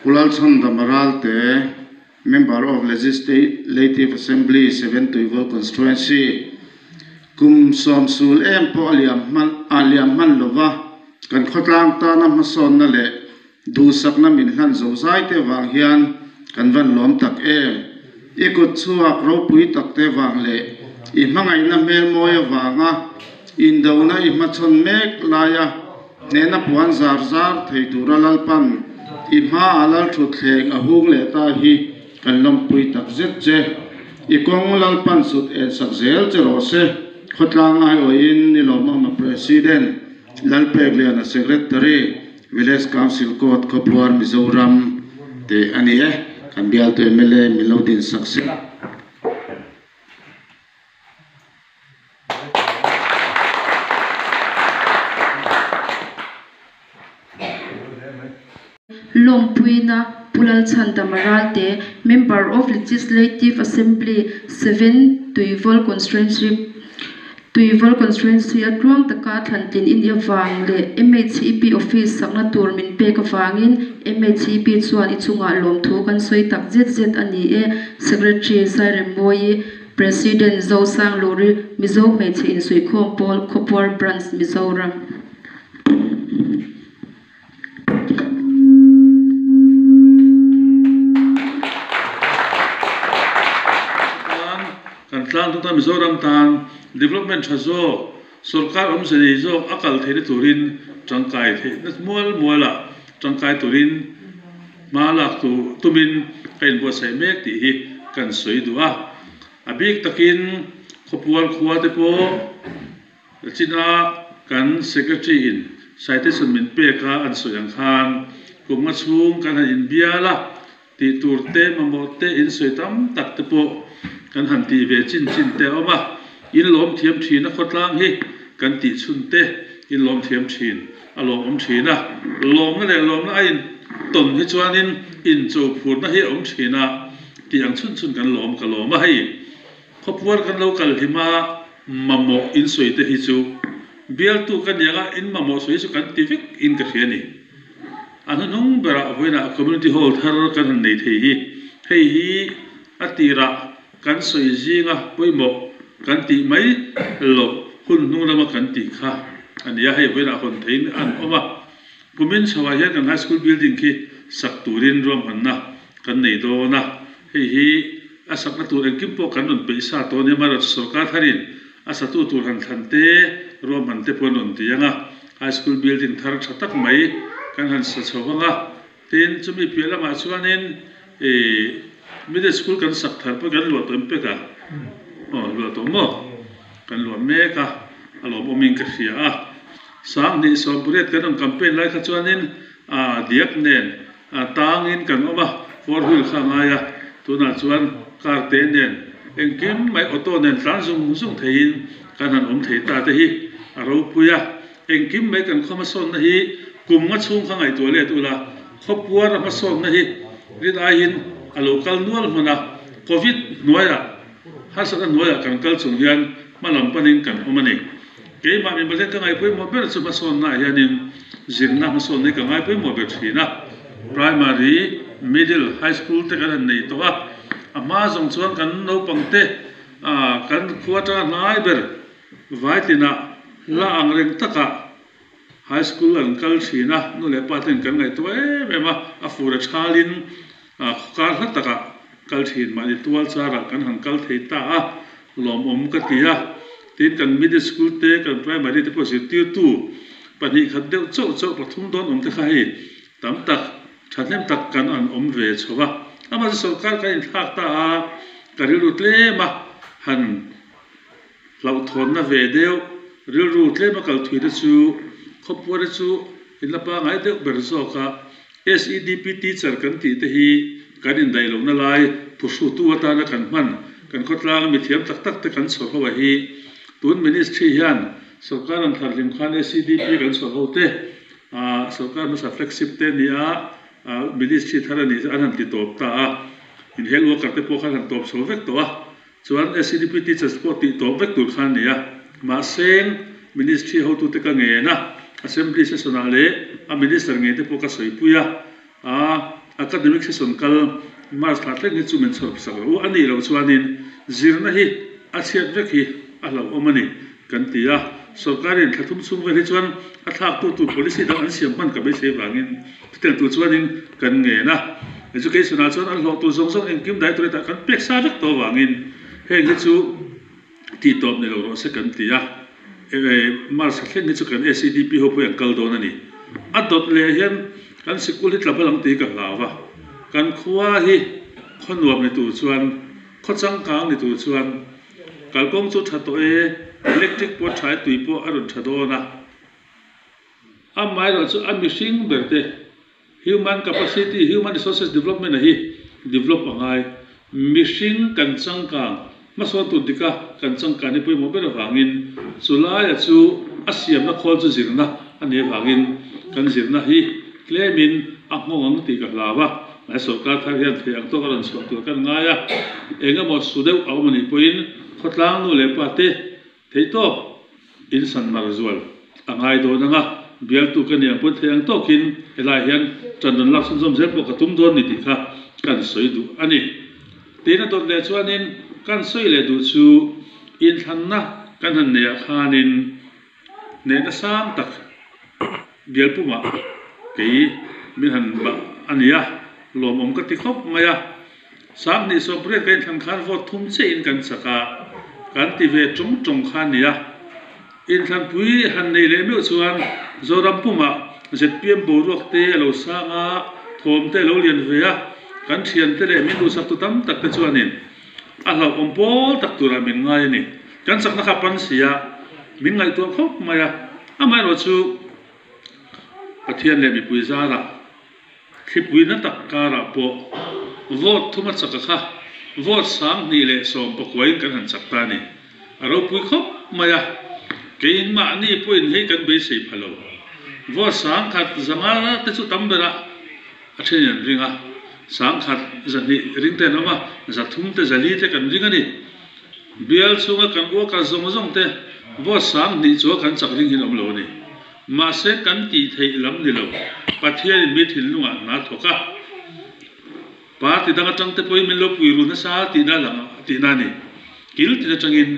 Pu Lalchhandama Ralte, Member of Legislative Assembly, Seventuivawl Constituency, Kum sawmsul em pawh a liam hman a liam hman lova, kan khawtlang tana hmasawnna leh duhsakna min hlan zo zai te vang hian kan van lawm tak em. I kut chhuak ropui tak te vang leh i hmangaihna hmel mawi avanga indona i hmachhawn mek laia Hnehna puan zar zar thei tura Lalpan i hmaah Lalthutthleng a hung leh ta hi kan lawmpui tak zet che. I kawng Lalpan sut en sak zel che rawh se. Khawtlang aiawhin Nilawmawma President, Lalpekliana Secretary, Village Council Court Khawphuar Mizoram tih a ni e. Kan bialtu mla min lo din sak se. Lawmpuina Pu Lalchhandama Ralte, Member of Legislative Assembly, Seven Tuivawl Constituency Tuivawl Constituency a tluang taka thlantlin i nih avang leh MHEP Office sakna tur min pek avangin MHEP chuan i chungah lawmthu kan sawi tak zet zet a ni e, Secretary Zairemmawi. President Zosangluri, Mizo Hmeichhe Insuihkhawm Pawl, Khawpuar Branch, Mizoram. Tan kan tlang tum tan Mizoram tan development tha zawk, sorkar awmze nei zawk a kal theihna turin tangkai theihna mual mualah tangkai turin Hma lak tur tumin ka inbuatsaih mek tih hi kan sawi duh a. A bik takin khawpual khua te pawh china kan Secretary in citation min pek a an sawi ang khan kum nga chhung kan han inbial a, tih tur te mamawh te insawi tam tak te pawh kan han tih ve chin chin te a awm a. In lawm thiam thin a khawtlang hi kan tih chhun te in lawm thiam thin. A lawmawm thin a, lawmna leh lawmna a in tawn hi chuanin incho phurna hi a awm thin a, tih ang chhun chhun kan lawm ka lawm a, hei khawpuar kan lo kal hlim a, mamawh in sawi te hi chu bialtu ka niang a, in mamawh sawi chu kan ti vek in ka hria a ni. A hnuhnung berah vawiinah Community Hall thar kan han nei thei hi, hei hi a tirah kan sawi zinga pawimawh kan tih mai loh hun hnung lama kan tih kha a ni a, hei vawiinah hawn theiin an awm a. Kumin chhoah hian kan High School building khi sak turin ruahmanna kan nei dawn a, hei hi a sakna tur engkim pawh kan rawn peih sa tawh a ni a, amaherawhchu sorkar tharin a satu tur han thlan te, ruahman te pawh an rawn ti ang a, High School building thar tha tak mai kan han sa chho vang a. Tin, chumi piah lamah chuanin ih middle school kan sak thar pawh kan luah tawh em pek a? Aw, luah tawh maw? Kan luah mek a, a lawmawmin ka hria a. Sanghnih sawmpariat kan rawn campaign lai kha chuanin ah diak nen ah tangin kan awm a, four wheel kha a ngai a, tunah chuan car te nen engkim mai auto nen tlan zung zung theiin kan han awm thei ta te hi a ropui a. Engkim mai kan khaw hmasawnna hi kum nga chhung kha ngaihtuah let ula, khawpuar a hmasawnna hi rin aiin a lo kal nual hman a, Covid hnuaiah, harsatna hnuaiah kan kal chung hian hma lam panin kan awm a ni. Keimah mi Pathian ka ngaih pawimawh ber chu hmasawnnaah hianin zirna hmasawnna hi ka ngai pawimawh ber thin a, Primary, Middle, High School te kan han nei tawh a, a hma zawng chuan kan naupangte kan khua atanga hnai ber Vaitinah hla ang reng takah High School an kal thin a, nu leh pa ten kan ngaihtuah em em a, a fur a thalin khawkar hla takah kal thin mahni tual charah kan han kal thei ta a, lawmawm ka ti a. Tin, kan Middle School te, kan Primary te pawh zirtirtu pahnih khat deuh chauh chauh pathum dawn awm te kha hei tam tak thahnem tak kan an awm ve chho a. Amah chu sorkar kan inthlak ta a, ka rilru tlem a han Hlauhthawnna ve deuh, rilru tlema kal thui te chu khawpuar te chu in la pangai deuh ber zawk a, SEDP teacher kan tih te hi kan indaih lohna lai phuhrutu atana kan hman kan khawtlanga mithiam tak tak te kan chhawr ho a hi tun ministry hian sorkar an thar hlim khan SEDP kan chhawr ho te sorkar hmasa flagship te a ni a, ministry thar a nih chu an han ti tawp ta a, in health worker te pawh khan han tawp chho vek tawh a. Chuan SEDP teachers pawh tih tawp vek tur khan a ni a, mahse Ministry hotute ka ngen a, Assembly session ah leh a Minister ngei te pawh ka sawipui a, a Academic session kal March thla thleng hi chu min chhawr sak loh u a nih loh chuanin zirna hi a chhiat vek hi a hlauhawm a ni kan ti a. Sorkarin thla thum chhung vel hi chuan a thlaktu tur policy dang an siam hman ka beisei vangin chutiang tur chuanin kan ngen a. Education ah chuan an hlawh tur zawng zawng engkim dai tur hetah kan pek sa vek tawh vangin heng hi chu tih tawp ni lo rawh se kan ti a. March thla thleng hi chu kan SEDP ho pawh hi an kal dawn a ni. A dawt leh hian kan sikul hi tla hma lang tih ka hlau a. Kan khua hi khaw nuam ni tur chuan, khaw changkang ni tur chuan kalkawng chu tha tawh e, electric pawh tha e, tui pawh a rawn tha dawn a. Amaherawhchu a mihring ber te Human capacity, human resources development a hi develop a ngai. Mihring kan changkang, hmasawn tur dika kan changkan hi pawimawh ber avangin chulaia chu a siamna khawl chu zirna a nih avangin kan zirna hi tlemin a nghawng ang tih ka hlau a. Mahse sorkar thar hian thei ang tawk a rawn chhuah tur kan ngai a, eng emaw su deuh a awm a nih pawhin khawtlang nu leh pa te Theihtawk in san mar zual a ngai dawn ang a, bialtu ka nih ang pawn thei ang tawkin helai hian ṭan rawn lak chhunzawm zel pawh ka tum dawn ni tih kha kan sawi duh a ni. Tiin a dawt leh chuanin kan sawi leh duh chu inthlanna kan han neih ah khanin hnehna sang tak bialpumah kei min han bah a ni a, lawmawm ka ti khawp mai a. Sanghnih sawmriat ka inthlan khan vote thum chiahin kan chak a, kan ti ve tawng tawng kha a nia. Inthlanpui han nei leh meuh chuan Zoram pumah zpm boruak te a lo sang a, thawm te a lo lian ve a, kan thiante leh min duhsaktu tam tak te chuanin a hlauhawm pawl tak turah min ngai a ni. Kan chakna kha pan si a, min ngaihtuah khawp mai a, amaherawhchu Pathian leh mipui zarah Thlipui na tak karah pawh vote thuma chaka kha vote 2019in kan han chak ta a ni. A ropui khawp mai a, kei mahni pawhin hei kan beisei pha lo. Vote 1500 te chu tam berah a thenin an ring a, 1200 ring te an awm a, 300 te 400 te kan ring a ni. Bial chhunga kan worker zawng zawng te vote 2000 chu kan chak ring hin awm lo a ni. Mahse kan tih theih lam ni lo, Pathianin mi thinlungah hna thawk a, party dang atang te pawhin min lo pui ru nasa tihna lang tihna a ni. Kil tin atangin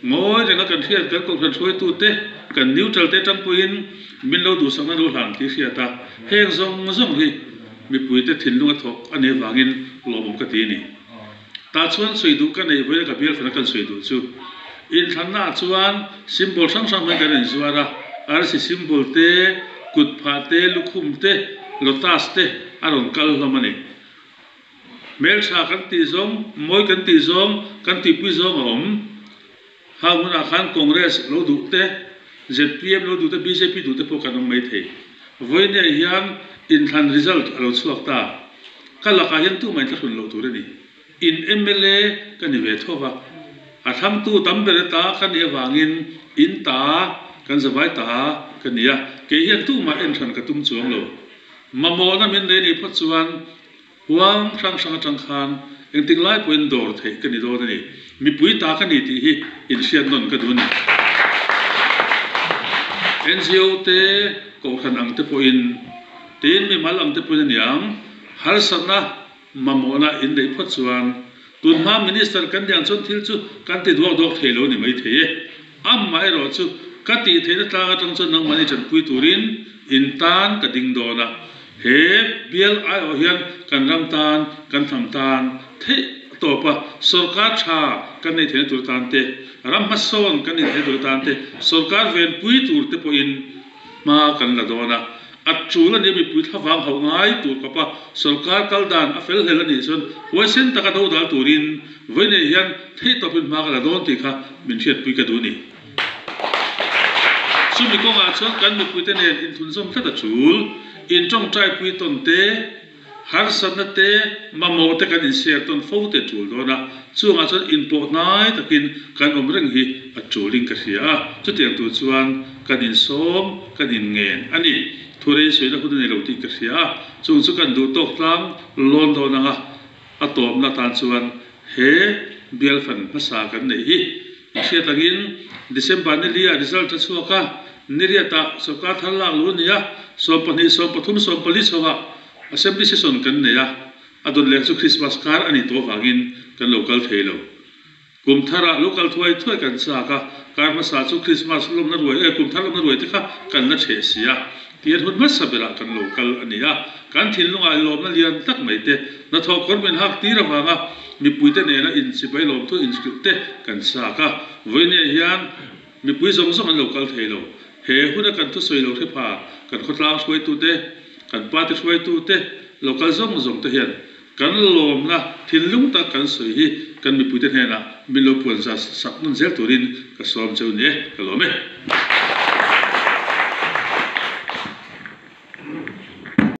ngawi renga kan hriat kan kohhran hruaitute, kan neutral te atang pawhin min lo duhsakna lo hlan tih hriat a, heng zawng zawng hi mipuite thinlunga thawk a nih avangin lawmawm ka ti a ni. Tah chuan sawi duh ka neih vawiin ka bial fana kan sawi duh chu inthlannaah chuan symbol hrang hrang hmangin kan inzuar a, arsi symbol te, kut phah te, lukhum te, lotus te a rawn kal hlawm a ni. Hmeltha kan tih zawng, mawi kan tih zawng, kan tihpui zawng a awm. Hang hunah khan Congress lo duh te, zpm lo duh te, bjp duh te pawh kan awm mai thei. Vawiinah hian inthlan result a lo chhuak ta. Ka lakah hian tumah inthlahrun loh tur a ni. In mla ka ni ve tho va, a thlangtu tam ber ata ka nih avangin in ta, kan zavai ta ka ni a, kei hian tumah enhran ka tum chuang lo. Mamawhna min nei nih phawt chuan Huang hrang hrang atang khan engtik lai pawhin dawr theih ka ni dawn a ni. Mipui ta ka ni tih hi inhriat nawn ka duh a ni. NGO te, kohhran ang te pawhin, tin mimal ang te pawhin a niang, harsatna, mamawhna in neih phawt chuan tunhma Minister kan ni ang chuan thil chu kan ti duak duak thei lo ni mai thei e. Amaherawh chu ka tih theihna tlang atang chuan nangmahni tanpui turin in tan ka ding dawn a. He bial aiawh hian kan ram tan, kan hnam tan theih tawp a, sorkar tha kan neih theihna tur tan te, ram hmasawn kan neih theihna tur tan te, sorkar venpui tur te pawhin hma kan la dawn a. A tul a nia mipui thlavang hauh ngai tur khawpa sorkar kal dan a fel hlel a nih chuan huaisen taka dodal turin vawiinei hian theih tawpin hma ka la dawn tih kha min hriatpui ka duh a ni. Chumi kawngah chuan kan mipuite nen inthunzawm tlat a tul. Intawngtaipui tawn te, harsatna te, mamawh te kan inshare tawn fo te a tul dawn a, chungah chuan inpawh hnai takin kan awm reng hi a tulin ka hria a, chutiang tur chuan kan insawm, kan inngen a ni. Thurei sawina hun a nei lo tih ka hria a, chung chu kan duh tawk tlang lawn dawn ang a, a tawpna atan chuan he bial fan hmasa kan neih hi I hriat angin December ni li ah result a chhuak a, ni riatah sorkar thar lak luh a ni a, 12, 13, 14 chho ah Assembly session kan nei a, a dawt leh chu Christmas kar a nih tawh avangin kan lo kal thei lo. Kum tharah lo kal thuai thuai kan chak a, kar hmasa chu Christmas lawmna ruai eh kum thar lawmna ruai te kha kan la ṭheh si a, tian hun hmasa berah kan lo kal a ni a. Kan thinlungah lawmna lian tak mai te, hnathawh kawr min hak tir avanga mipuite nena inchibai lawmthu inhrilh te kan chak a. Vawinia hian mipui zawng zawng an lo kal thei lo. He huna kan thusawi lo hre pha kan khawtlang hruaitute, kan party hruaitute lo kal zawng zawng te hian Kan lawmna thinlung tak kan sawi hi kan mipuite hnenah min lo puan za sak nawn zel turin ka sawm cheu ni e, ka lawm e.